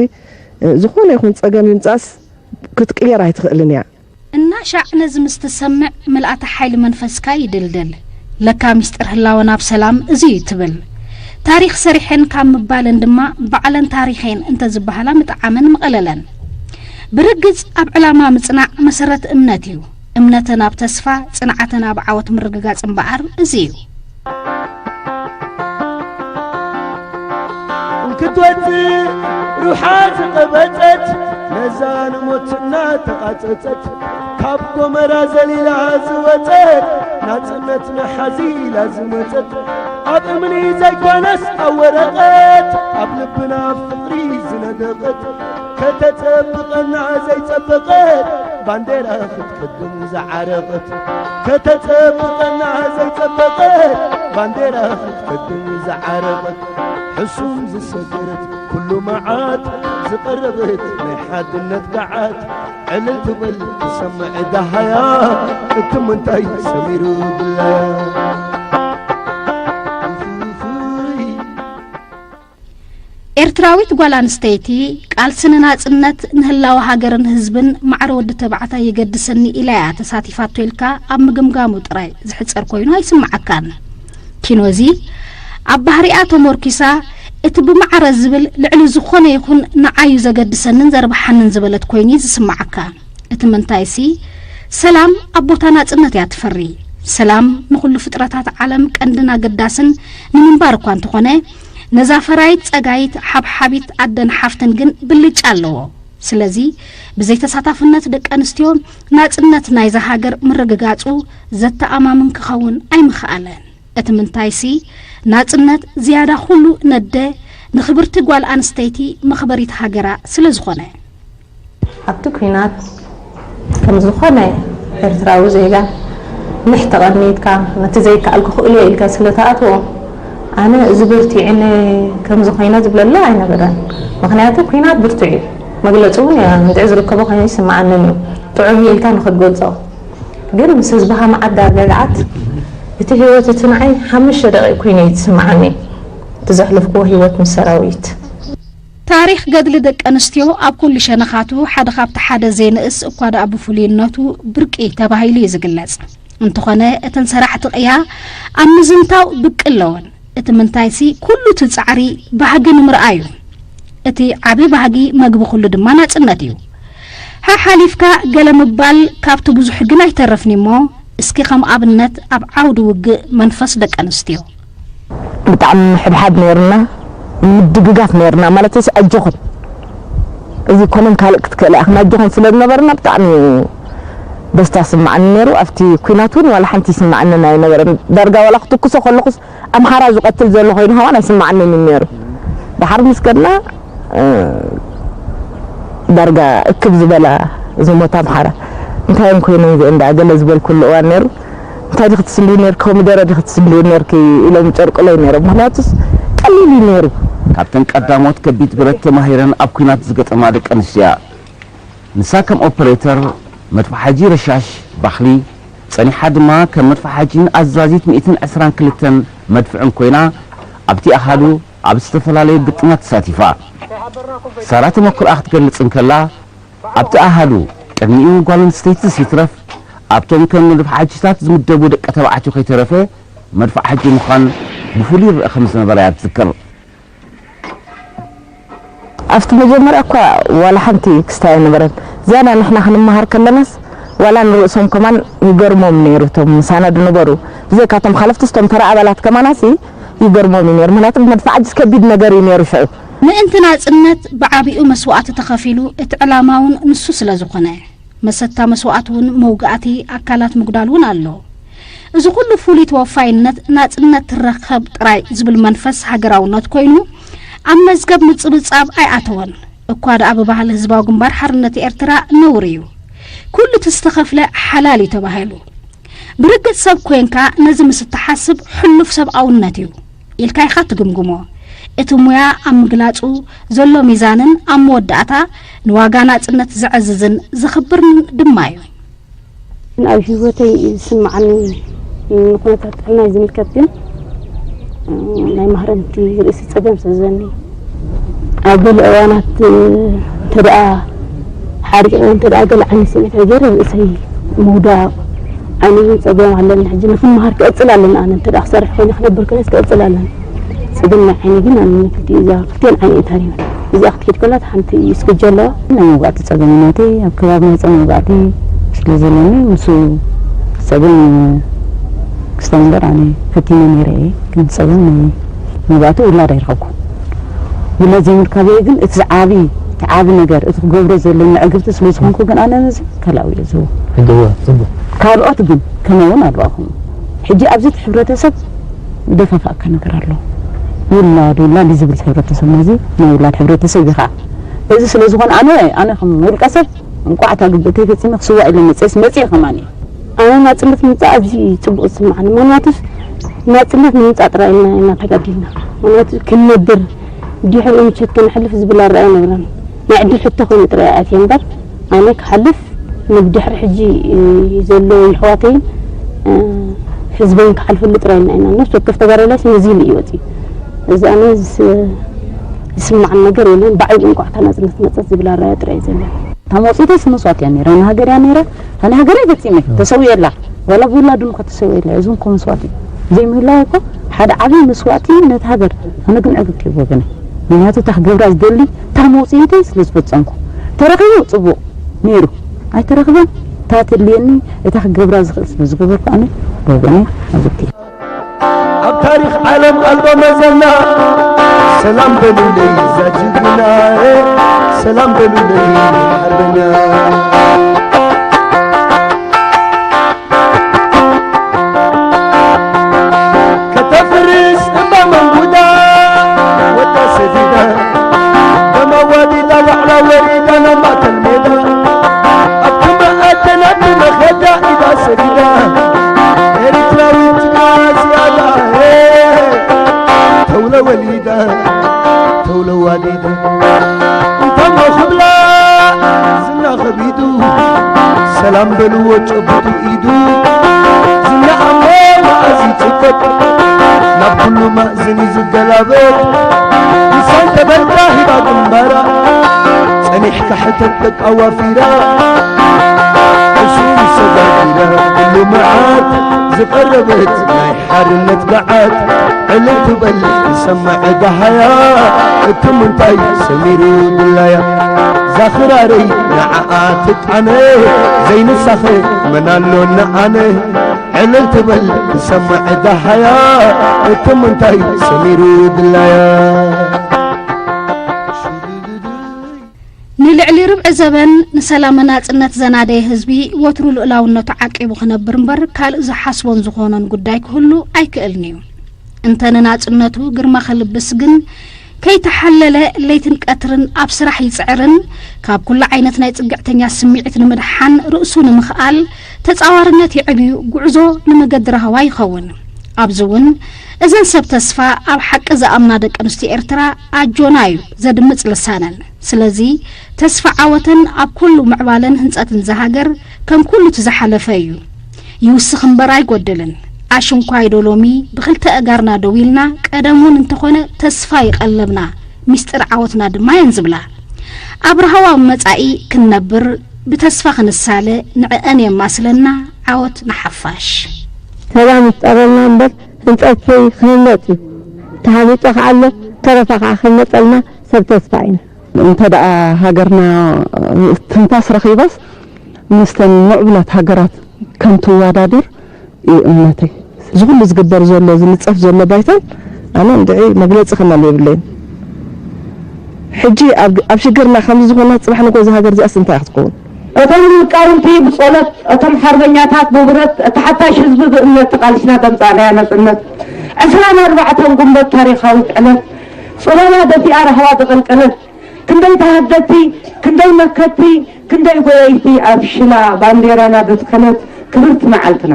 ዝኾነ ይኹን ፀገም ይምፃስ ክትቅየር ኣይትኽእልን እያ። እናሻዕ ነዚ ምስ ትሰምዕ፣ ምልኣተ ሓይሊ መንፈስካ ይድልድል። ለካ ሚስጥር ህላወና ኣብ ሰላም እዚ እዩ ትብል። ታሪኽ ሰሪሐን ካብ ምባለን ድማ፣ ባዕለን ታሪኸን እንተዝበሃላ ምጠዓመን ምቐለለን። ብርግጽ ኣብ ዕላማ ምጽናዕ መሰረት እምነት እዩ። እምነተን ኣብ ተስፋ፣ ጽንዓተን ኣብ ዓወት ምርግጋጽ እምበኣር እዚ እዩ። ክትወጽእ ሩሓ ዝቐበጸት፣ ነዛ ንሞት እናተቓጸጸት፣ ካብ ጎመራ ዘሊላ ዝወጸት፣ ናጽነት ንሓዚላ ዝመጸት፣ ኣብ እምኒ ዘይኮነስ ኣብ ወረቐት፣ ኣብ ልብና ፍቕሪ ዝነደቐት፣ ከተጸብቐና ዘይጸበቐት፣ ባንዴራ ክትቅድም ዝዓረቐት፣ ከተጸብቐና ዘይጸበቐት፣ ባንዴራ ክትቅድም ዝዓረቐት፣ ሕሱም ዝሰገረት ኩሉ መዓት ዝቐረበት ናይ ሓድነት ገዓት፣ ዕልል ትበል ትሰምዕ ደሃያ፣ እቲ ምንታይ ሰሚሩ ድላያ። ኤርትራዊት ጓል ኣንስተይቲ፣ ቃልሲ ንናጽነት፣ ንህላወ ሃገርን ህዝብን ማዕረ ወዲ ተባዕታይ የገድሰኒ ኢላ እያ ተሳቲፋቶ ኢልካ ኣብ ምግምጋሙ ጥራይ ዝሕጸር ኮይኑ ኣይስምዓካን። ኪኖዚ ኣብ ባህሪኣ ተሞርኪሳ፣ እቲ ብማዕረ ዝብል ልዕሊ ዝኾነ ይኹን ንዓዩ ዘገድሰንን ዘርብሓንን ዝበለት ኮይኑ እዩ ዝስምዓካ። እቲ ምንታይሲ፣ ሰላም ኣብ ቦታ ናጽነት እያ ትፈሪ። ሰላም ንኹሉ ፍጥረታት ዓለም ቀንድን ኣገዳስን ንምንባር እኳ እንተኾነ፣ ነዛ ፈራይት ጸጋይት ሓብሓቢት ኣደን ሓፍትን ግን ብልጫ ኣለዎ። ስለዚ፣ ብዘይ ተሳታፍነት ደቂ ኣንስትዮ ናጽነት ናይዛ ሃገር ምርግጋጹ ዘተኣማምን ክኸውን ኣይምኽኣለን። እቲ ምንታይሲ፣ ናጽነት ዝያዳ ኩሉ ነደ ንኽብርቲ ጓል ኣንስተይቲ መኽበሪት ሃገራ ስለ ዝኾነ። ኣብቲ ኲናት ከም ዝኾነ ኤርትራዊ ዜጋ ንሕ ተቐኒትካ ነቲ ዘይከኣል ክኽእልዮ ኢልካ ስለ ትኣትዎ ኣነ እዚ በርቲዕኒ ከምዚ ኮይነ ዝብለላ ኣይነበረን። ምኽንያቱ ኲናት ብርቱዕ እዩ። መግለጺ እውን እንድዒ ዝርከቦ ኮይኑ ይስምዓንን እዩ። ጥዑም እዩ ኢልካ ንኽትገልጾ ግን ምስ ህዝብኻ መዓዳ ገግዓት እቲ ህይወት እቲ ንዓይ ሓሙሽተ ደቂቕ ኮይኑ እዩ ዝስምዓኒ እቲ ዘሕለፍክዎ ህይወት ምስ ሰራዊት። ታሪኽ ገድሊ ደቂ ኣንስትዮ ኣብ ኩሉ ሸነኻቱ ሓደ ካብቲ ሓደ ዘይንእስ እኳ ደኣ ብፍሉይነቱ ብርቂ ተባሂሉ እዩ ዝግለጽ። እንተኾነ እተን ሰራሕቲ ቅያ ኣብ ምዝንታው ብቂ ኣለወን። እቲ ምንታይሲ ኩሉ እቲ ጻዕሪ ባህጊ ንምርኣዩ። እቲ ዓቢ ባህጊ መግቢ ኩሉ ድማ ናጽነት እዩ። ሓሓሊፍካ ገለ ምባል ካብቲ ብዙሕ ግን ኣይተርፍን እሞ እስኪ ከም ኣብነት ኣብ ዓውዲ ውግእ መንፈስ ደቂ ኣንስትዮ። ብጣዕሚ ምሕብሓብ ነይርና፣ ምድግጋፍ ነይርና ማለት ሲ ኣጆኹም እዚ ኮነን ካልእ ክትክእል ኢኽን ኣጆኹም ስለ ዝነበርና ብጣዕሚ ደስታ ስማዓኒ ነይሩ። ኣብቲ ኩናት እውን ዋላ ሓንቲ ይስማዓንን ኣይነበረን። ዳርጋ ዋላ ክትኩሶ ከለኹስ ኣምሓራ ዝቐትል ዘሎ ኮይኑ ከማን ኣይስማዓንን እዩ ነይሩ። ድሓር ምስ ከድና ዳርጋ እክብ ዝበላ ዝሞታ ኣምሓራ እንታይ እዮም ኮይኖም እዚኦም ደኣ ገለ ዝበልኩሉ እዋን ነይሩ። እንታይ ዲኺ ትስልዩ ነይርኪ ኮሚደረ ዲኺ ትስልዩ ነይርኪ ኢሎም ይጨርቁለይ ነይሮም። ምኽንያቱስ ቀሊል እዩ ነይሩ። ካብተን ቀዳሞት ከቢድ ብረት ተማሂረን ኣብ ኲናት ዝገጠማ ደቂ ኣንስትዮ እያ። ንሳ ከም ኦፐሬተር መድፍዓጂ ረሻሽ ባሕሪ ጸኒሓ ድማ ከም መድፍዓጂን ኣዛዚት ሚእትን ዕስራን ክልተን መድፍዕን ኮይና ኣብቲ ኣሃዱ ኣብ ዝተፈላለዩ ግጥማት ተሳቲፋ። ሳራ ተመክሮኣ ክትገልጽ እንከላ ኣብቲ ኣሃዱ ቅድሚኡ ጓል ኣንስተይትስ ይትረፍ ኣብቶም ከም መድፍዓጂታት ዝምደቡ ደቂ ተባዕትዮ ከይተረፈ መድፍዓጂ ምዃን ብፍሉይ ይረኣ ከም ዝነበራ እያ ትዝክር። ኣብቲ መጀመርያ እኳ ዋላ ሓንቲ ክስታይ ኣይነበረን። ዝያዳ ንሕና ክንመሃር ከለናስ ዋላ ንርእሶም ከማን ይገርሞም ነይሩ። እቶም ምሳና ዝነበሩ ብዘይካ እቶም ሓለፍትስ እቶም ተራ ኣባላት ከማናሲ ይገርሞም እዩ ነይሩ። ምክንያቱ መድፍዓጅስ ከቢድ ነገር እዩ ነይሩ ሽዑ። ምእንቲ ናጽነት ብዓቢኡ መስዋእቲ ተኸፊሉ፣ እቲ ዕላማ እውን ንሱ ስለ ዝኾነ፣ መሰታ መስዋእቲ እውን መውጋእቲ ኣካላት ምጉዳል እውን ኣሎ። እዚ ኩሉ ፍሉይ ተወፋይነት ናጽነት ትረኸብ ጥራይ ዝብል መንፈስ ሃገራውነት ኮይኑ፣ ኣብ መዝገብ ምጽብጻብ ኣይኣተወን። እኳ ደኣ ብባህሊ ህዝባዊ ግንባር ሓርነት ኤርትራ ነውሪ እዩ። ኩሉ እቲ ዝተኸፍለ ሓላል እዩ ተባሂሉ። ብርግጽ ሰብ ኮንካ ነዚ ምስ እትሓስብ ሕሉፍ ሰብኣውነት እዩ ኢልካ ኢኻ ትግምግሞ። እቲ ሙያ ኣብ ምግላጹ ዘሎ ሚዛንን ኣብ መወዳእታ ንዋጋ ናጽነት ዘዕዝዝን ዘኽብርን ድማ እዩ። ኣብ ህይወተይ ዝስምዓኒ ንኩነታት ጥዕናይ ዝምልከት ግን ናይ ማህረምቲ ርእሲ ጸገም ስለ ዘለኒ ኣብ ገለ እዋናት እንተ ደኣ ሓሪቐ እንተ ደኣ ገለ ዓይነት ስምዒት ገይረ ርእሰይ ምውዳቕ ዓይነይ እውን ጸገም ኣለኒ። ሕጂ ንክመሃር ክቕጽል ኣለኒ። ኣነ እንተ ደኣ ክሰርሕ ኮይነ ክነብር ኮይነ ክቕጽል ኣለኒ። ጸገም ናይ ዓይኒ ግን ኣብ ክልቲኡ እዛ ክልቲኣን ዓይኒ እተን እየን። እዚኣ ክትከይድ ከላ እታ ሓንቲ እስክጀ ኣለዋ። ናይ መውጋእቲ ጸገም ናተይ ኣብ ከባቢ ማህጸን መውጋእቲ ስለ ዘለኒ ምስ ጸገም ክስታይ እምበር ኣነ ፈቲነ ነይረ እየ። ግን ጸገም ናይ መውጋእቲ ውላድ ኣይረኸብኩ። ውላድ ዘይምርካበይ ግን እቲ ዝዓቢ እቲ ዓቢ ነገር እቲ ክገብሮ ዘለኒ ዕግብቲ ስለ ዝኾንኩ ግን ኣነ ነዚ ካልኣዊ እየ ዝህቦ። ሕጂ እወ፣ ጽቡቕ። ካልኦት ግን ከማይ እውን ኣለዋኹም። ሕጂ ኣብዚ እቲ ሕብረተሰብ ደፋፋእካ ነገር ኣሎ። ውላድ ውላድ እዩ ዝብል ሕብረተሰብና እዚ ናይ ውላድ ሕብረተሰብ እዩ ከዓ። እዚ ስለ ዝኾነ ኣነ ኣነ ከም ውልቀ ሰብ እንቋዕ እታ ግብእተይ ፈጺመ ክስዋእ ኢለ መፅኤስ መፅኤ ከማን እየ። ኣነ ናፅነት ምምፃእ ኣዝዩ ፅቡቕ ዝስምዓኒ። ምኽንያቱስ ናፅነት ንምምፃእ ጥራይ ኢና ኢና ተጋዲልና። ምኽንያቱ ክንነብር ድሕሪኡ ምሸት ከነሕልፍ ዝብል ኣረኣእያ ኣይነበረን። ናይ ዕድል ሕቶ ኮይኑ ጥራይ ኣትየ እምበር ኣነ ክሓልፍ ንብድሕሪ ሕጂ ዘለዉ የሕዋተይን ህዝበይን ክሓልፈሉ ጥራይ ኢልና ኢና። ነፍሲ ወከፍ ተጋዳላይስ ነዚ ኢሉ እዩ ወፂኡ። እዚ ኣነ ዝስ- ዝስምዓኒ ነገር የለን። ብዓቢኡ እንቋዕ እታ ናፅነት መፀት ዝብል ኣረኣእያ ጥራይ እዩ ዘለኒ። እታ መውፅኢተይ ስመስዋእቲ እያ ነይራ፣ ንሃገር እያ ነይራ። ኣነ ሃገረይ ፈፂመ ተሰዊኤላ፣ ዋላ ብውላዱ እኳ ተሰዊኤላ፣ እዚ እውን እኮ መስዋእቲ እዩ። ዘይምህላው እኮ ሓደ ዓብዪ መስዋእቲ እዩ ነቲ ሃገር። ኣነ ግን ዕግብቲ እየ ወገነይ፣ ምክንያቱ እታ ክገብራ ዝደሊ እታ መውፅኢተይ ስለ ዝፈፀምኩ። ተረኺቡ ፅቡቕ ነይሩ፣ ኣይተረኽበን እታ ተድልየኒ እታ ክገብራ ዝኽእል ስለ ዝገበርኩ ኣነ ወገነይ ዕግብቲ እየ። ኣብ ታሪኽ ዓለም ኣልቦ መዘና ሰላም በሉለይ እዛ ጅግና፣ ሰላም በሉለይ ሓርበኛ። ከተፍርስ እምባ መንጉዳ ወዳ ሰዲዳ፣ ደማ ዋዲዳ ዋዕላ ወሪዳ ናብ ማእከል ሜዳ። ኣብቲ መኣደን ኣብቲ መኸዳ ኢዳ ሰዲዳ፣ ኤርትራዊት ጅግና ዝያዳ፣ ተውለ ወሊዳ፣ ተውለ ዋዲዳ። እንታሞ ክብላ ዝና ከቢዱ፣ ሰላም በልዎ ጨብጡ ኢዱ። ዝና ኣሞ መኣዝ ይጭበጥ፣ ናብ ኩሉ ማእዝን እዩ ዝገላበጥ። ንሳን ተበልካ ሂባ ግንባራ፣ ጸኒሕካ ሕተት ደቃ ዋፊራ። ዕሱብ ሰጋጊራ ኩሉ መዓት ዝቐረበት ናይ ሓርነት ገዓት። ዕልል ትበል ትሰምዕ ደሃያ፣ እቲ ምንታይ ሰሚሩ ድላያ። ዛኽራረይ ንዓኣ ትጣነ፣ ዘይንሳኸ መን ኣሎ ንኣነ። ዕልል ትበል ትሰምዕ ደሃያ፣ እቲ ምንታይ ሰሚሩ ድላያ። ንልዕሊ ርብዒ ዘበን ንሰላምን ናጽነት ዘናደየ ህዝቢ ወትሩ ልኡላውነቱ ዓቂቡ ክነብር እምበር ካልእ ዝሓስቦን ዝኾኖን ጉዳይ ክህሉ ኣይክእልን እዩ። እንተ ንናጽነቱ ግርማ ከልብስ ግን ከይተሓለለ ለይትን ቀትርን ኣብ ስራሕ ይጽዕርን ካብ ኩሉ ዓይነት ናይ ጽግዕተኛ ስምዒት ንምድሓን ርእሱ ንምኽኣል ተጻዋርነት የዕብዩ ጉዕዞ ንመገዲ ራህዋ ይኸውን። ኣብዚ እውን እዘን ሰብ ተስፋ ኣብ ሓቂ ዝኣምና ደቂ ኣንስትዮ ኤርትራ ኣጆና እዩ ዘድምጽ ልሳነን። ስለዚ ተስፋ ዓወተን ኣብ ኩሉ ምዕባለን ህንጸትን ዝሃገር ከም ኩሉ እቲ ዝሓለፈ እዩ። ይውስኽ እምበር ኣይጎድልን። ኣሽንኳይ ዶ ሎሚ ብኽልተ ኣእጋርና ደው ኢልና ቀደም እውን እንተኾነ ተስፋ ይቐለብና ሚስጥር ዓወትና ድማ እየን ዝብላ። ኣብ ራህዋ መጻኢ ክንነብር ብተስፋ ክንሳለ ንዕአን የማስለና። ዓወት ንሓፋሽ። ሰላም ይፍጠረልና እምበር ህንጸት ከይክህነጽ እዩ። ተሃኒጹ ከኣ ኣሎ፣ ተረፋ ከኣ ክህነጸልና ሰብ ተስፋ ኢና። እንተ ደኣ ሃገርና ትንፋስ ረኺባስ ምስተን ምዕቡላት ሃገራት ከም ትወዳደር እዩ እምነተይ። እዚ ኩሉ ዝግበር ዘሎ ዝንጸፍ ዘሎ ባይታን ኣነ እንድዒ መግለጺ ከማን የብለይን። ሕጂ ኣብ ኣብ ሽግርና ከምዚ ዝኾና፣ ጽባሕ ንጎ እዛ ሃገር እዚኣስ እንታይ ክትከውን? እቶም መቃርንቲ ብጸሎት፣ እቶም ሓርበኛታት ብብረት፣ እቲ ሓፋሽ ህዝቢ ብእምነት፣ ቃልስና ተምጻእናያ ነጽነት። ዕስራን ኣርባዕተን ጉንበት ታሪኻዊት ዕለት፣ ጽላላ ደፊኣ ራህዋ ዘቐልቀለት፣ ክንደይ ተሃደቲ፣ ክንደይ መከቲ፣ ክንደይ ጎየይቲ ኣብ ሽላ ባንዴራና ዘትከለት ክብርቲ መዓልትና።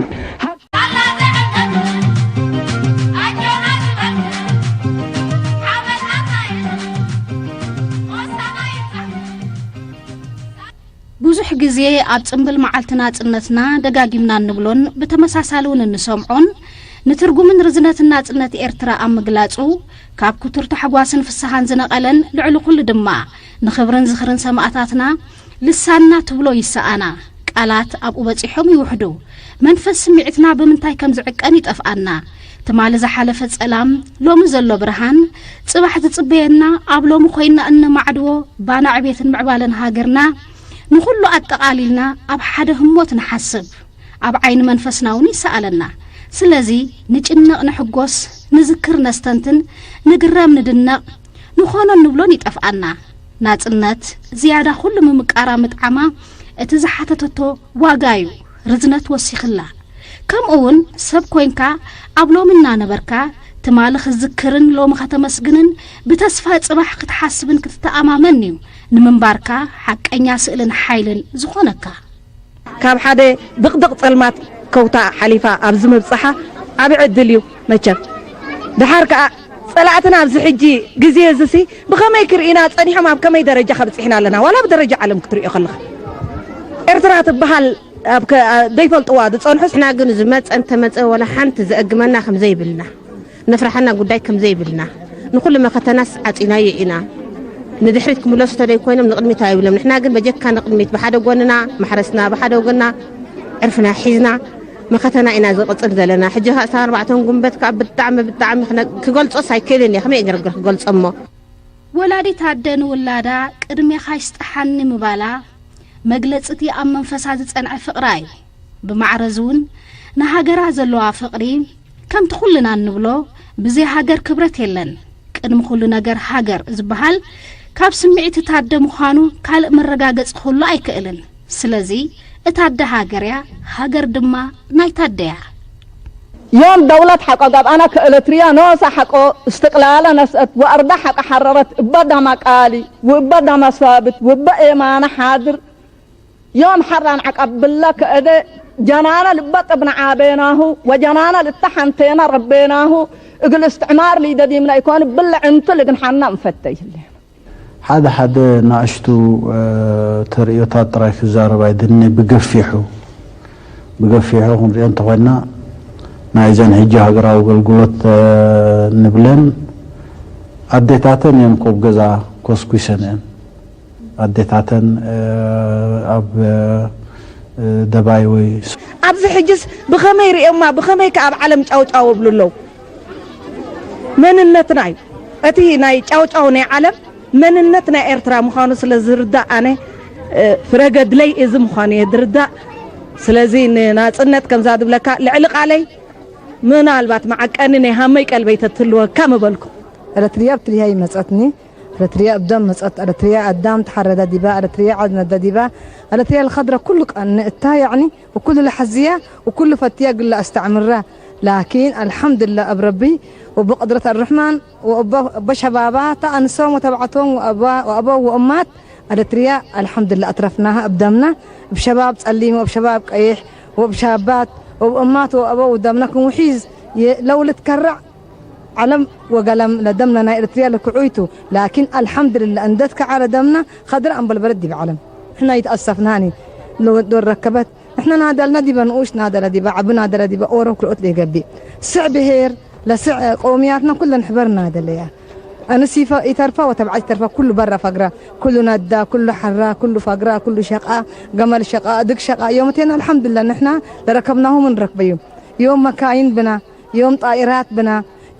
ብዙሕ ግዜ ኣብ ጽምብል መዓልቲ ናጽነትና ደጋጊምና እንብሎን ብተመሳሳሊ እውን እንሰምዖን ንትርጉምን ርዝነትን ናጽነት ኤርትራ ኣብ ምግላጹ ካብ ክቱር ታሕጓስን ፍስሃን ዝነቐለን ልዕሊ ኩሉ ድማ ንኽብርን ዝኽርን ሰማእታትና ልሳንና ትብሎ ይሰኣና፣ ቃላት ኣብኡ በጺሖም ይውሕዱ፣ መንፈስ ስምዒትና ብምንታይ ከም ዝዕቀን ይጠፍኣና። ትማሊ ዝሓለፈ ጸላም ሎሚ ዘሎ ብርሃን፣ ጽባሕ ዝጽበየና ኣብ ሎሚ ኮይና እነማዕድዎ ባና ዕቤትን ምዕባለን ሃገርና ንኹሉ ኣጠቓሊልና ኣብ ሓደ ህሞት ንሓስብ፣ ኣብ ዓይኒ መንፈስና እውን ይሰኣለና። ስለዚ ንጭነቕ ንሕጎስ፣ ንዝክር ነስተንትን፣ ንግረም ንድነቕ፣ ንኾኖ እንብሎን ይጠፍኣና። ናጽነት ዝያዳ ኩሉ ምምቃራ ምጥዓማ እቲ ዝሓተተቶ ዋጋ እዩ ርዝነት ወሲኽላ። ከምኡ እውን ሰብ ኮይንካ ኣብ ሎሚ እናነበርካ ትማሊ ክትዝክርን ሎሚ ከተመስግንን ብተስፋ ጽባሕ ክትሓስብን ክትተኣማመን እዩ ንምንባርካ ሓቀኛ ስእልን ሓይልን ዝኾነካ። ካብ ሓደ ድቕድቕ ጸልማት ከውታ ሓሊፋ ኣብዚ ምብጻሓ ዓቢ ዕድል እዩ መቸም። ድሓር ከኣ ጸላእትና ኣብዚ ሕጂ ግዜ እዚሲ ብኸመይ ክርእዩና ጸኒሖም ኣብ ከመይ ደረጃ ከብጺሕና ኣለና ዋላ ብደረጃ ዓለም ክትርእዮ ከለኻ ኤርትራ ትበሃል ኣብ ከ- ዘይፈልጥዋ ዝጸንሑስ ንሕና ግን ዝመጸ እንተመጸ ወላ ሓንቲ ዘእግመና ከም ዘይብልና ነፍርሓና ጉዳይ ከም ዘይብልና ንኹሉ መኸተናስ ዓጺናዮ ኢና ንድሕሪት ክምለሱ ተደይ ኮይኖም ንቕድሚት ኣይብሎም ንሕና ግን በጀካ ንቕድሚት ብሓደ ጎንና ማሕረስና ብሓደ ጎንና ዕርፍና ሒዝና መኸተና ኢና ዝቕጽል ዘለና ሕጂ ከኣ ኣርባዕተ ጉንበት ከኣ ብጣዕሚ ብጣዕሚ ክነ- ክገልጾስ ኣይክእልን እየ ከመይ ገርግር ክገልጾ እሞ ወላዲት ኣደ ንውላዳ ቅድሜኻ ይስጥሓኒ ምባላ መግለጺ እቲ ኣብ መንፈሳ ዝጸንዐ ፍቕራ እዩ። ብማዕረዚ እውን ንሃገራ ዘለዋ ፍቕሪ ከምቲ ኩልና እንብሎ ብዘይ ሃገር ክብረት የለን። ቅድሚ ኩሉ ነገር ሃገር ዝበሃል ካብ ስምዒት እታ ኣደ ምዃኑ ካልእ መረጋገጺ ክህሉ ኣይክእልን። ስለዚ እታ ኣደ ሃገር እያ፣ ሃገር ድማ ናይታ ኣደ እያ። يوم دولة حقو قبعنا كإلتريا نوسا حقو استقلال نسأت وأرض حق حررت إبا دما قالي وإبا دما ثابت وإبا إيمان حاضر يوم حران عقب بالله كأدي جنانا لبط ابن عابيناه وجنانا للتحنتين ربيناه إقل استعمار لي دديمنا يكون بالله انتو لقن حنا مفتي ሓደ ሓደ ንኣሽቱ ተርእዮታት ጥራይ ክዛረብ ኣይደልን እየ ብገፊሑ ብገፊሑ ክንሪኦ እንተኾይና ናይዘን ሕጂ ሃገራዊ ኣገልግሎት ንብለን ኣዴታተን እየን ኮብ ገዛ ኮስኩሰን እየን ኣዴታተን ኣብ ደባይ ወይ ኣብዚ ሕጅስ ብኸመይ ርእዮማ ብኸመይ ከ ኣብ ዓለም ጫውጫው እብሉ ኣለዉ መንነትና እዩ እቲ ናይ ጫውጫው ናይ ዓለም መንነት ናይ ኤርትራ ምዃኑ ስለ ዝርዳእ ኣነ ፍረገድለይ እዚ ምዃኑ እየ ዝርዳእ ስለዚ ንናፅነት ከምዛ ዝብለካ ልዕሊ ቃለይ ምናልባት መዓቀኒ ናይ ሃመይ ቀልበይ ተትህልወካ ምበልኩ ኤረትርያ ብትልያይ መጸትኒ ኤረትርያ እብደም መጸት ኤረትርያ ኣዳም ተሓረዳ ዲባ ኤረትርያ ዓድነዳ ዲባ ኤረትርያ ልኸድረ ኩሉ ቀን ንእታ ያዕኒ وكل لحزية وكل فتية قل أستعمرة لكن الحمد لله أب ربي وبقدرة الرحمن وأب شبابات أنسهم وتبعتهم وأبا وأبو وأمات أرتريا الحمد لله أطرفناها أبدمنا بشباب تسليم وبشباب قيح وبشابات وبأمات وأبو ودمنا كن وحيز لو لتكرع ዓለም ወገለም ለደምና ናይ ኤርትርያ ለክዑይቱ ላኪን ኣልሓምድልላ እንደትከዓ ለደምና ኸድረ ኣምበልበለት ዲብ ዓለም ሕና ይትኣሰፍናኒ ለወድ ረከበት ንሕና ናደልና ዲበ ንኡሽ ናደለ ዲበ ዓቢ ናደለ ዲበ ኦሮ ክልኦት ለይገቢእ ስዕ ብሄር ለስዕ ቆውምያትና ኩለን ሕበር ናደለያ ኣንስ ይተርፋ ወተብዓት ይተርፋ ኩሉ በራ ፈግራ ኩሉ ነዳ ኩሉ ሓራ ኩሉ ፈግራ ኩሉ ሸቃ ገመል ሸቃ እድግ ሸቃ ዮምቴና ኣልሓምድልላ ንሕና ለረከብናሁም ንረክበዩ ዮም መካይን ብና ዮም ጣኢራት ብና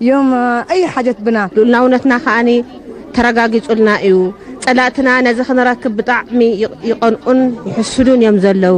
ዮም ኣይ ሓጀት ብና። ልኡላውነትና ከኣ ተረጋጊጹልና እዩ። ጸላእትና ነዚ ክንረክብ ብጣዕሚ ይቐንኡን ይሕስዱን እዮም ዘለዉ።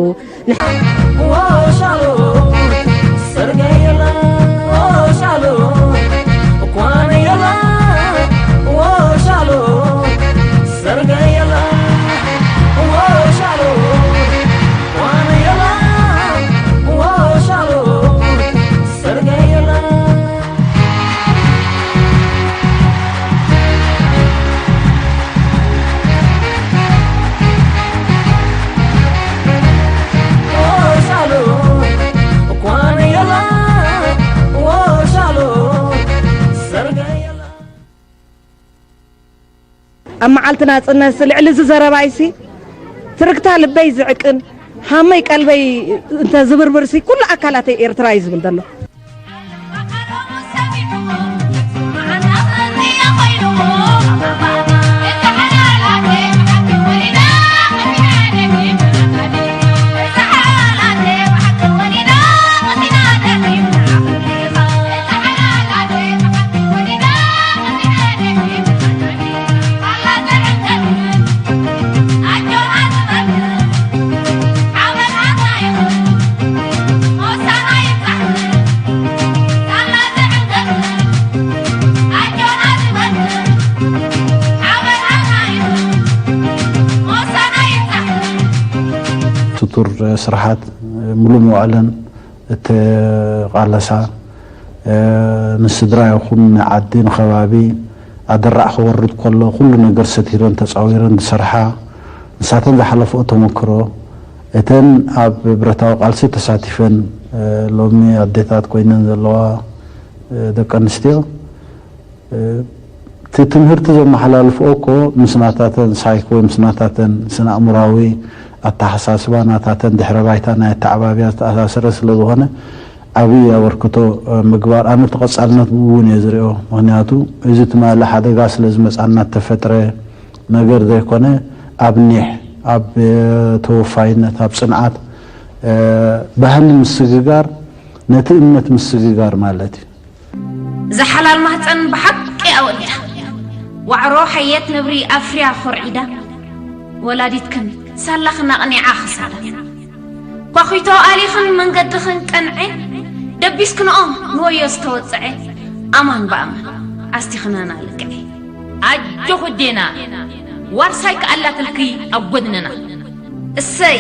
ኣብ መዓልቲ ናጽነትሲ ልዕሊ እዚ ዘረባይሲ ትርግታ ልበይ ዝዕቅን፣ ሃመይ ቀልበይ እንተ ዝብርብርሲ ኩሉ ኣካላተይ ኤርትራ እዩ ዝብል ዘሎ። ስቱር ስርሓት ሙሉ መዋእለን እተቓለሳ፣ እ፣ ንስድራ ይኹን ንዓዲ ንኸባቢ ኣደራዕ ክወርድ ከሎ ኩሉ ነገር ሰቲረን ተጻዊረን ዝሰርሓ፣ ንሳተን ዝሓለፈኦ ተመክሮ፣ እተን ኣብ ብረታዊ ቃልሲ ተሳቲፈን፣ እ፣ ሎሚ ኣዴታት ኮይነን ዘለዋ፣ እ፣ ደቂ ኣንስትዮ፣ እ፣ እቲ ትምህርቲ ዘመሓላልፍኦ እኮ ምስ ናታተን ሳይኮ ወይ ምስ ናታተን ስነ ኣእምራዊ ኣተሓሳስባ ናታተን ድሕረ ባይታ ናይ ኣተዓባብያ ዝተኣሳሰረ ስለ ዝኾነ ዓብዪ ኣበርክቶ፣ እ፣ ምግባር ኣነ እቲ ቀጻልነት ብኡ እውን እየ ዝሪኦ። ምኽንያቱ እዚ ትማሊ ሓደጋ ስለ ዝመጻና እተፈጥረ ነገር ዘይኮነ ኣብ ኒሕ፣ ኣብ፣ እ፣ ተወፋይነት፣ ኣብ ጽንዓት፣ እ፣ ባህሊ ምስግጋር ነቲ እምነት ምስግጋር ማለት እዩ። እዛ ሓላል ማህፀን ብሓቂ ኣወሊዳ ዋዕሮ ሓየት ነብሪ ኣፍርያ ኾርዒዳ ወላዲትክን ሳላኽን ኣቕኒዓ ክሳዳ ኳኺቶ ኣሊኽን መንገድኽን ቀንዐ ደቢስክንኦ ንወዮ ዝተወፅዐ ኣማን ብኣማን ኣስቲኽናና ልክዐ ኣጆኹ ኣዴና ዋርሳይ ክኣላትልኪ ኣብ ጎድንና እሰይ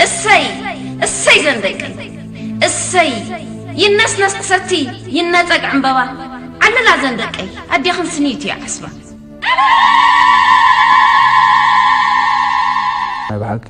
እሰይ እሰይ ዘን ደቂ እሰይ ይነስነስ ክሰቲ ይነፀግ ዕምበባ ዓልላ ዘን ደቀይ ኣዴኽን ስኒት እዩ ዓስባ ናይ ብሓቂ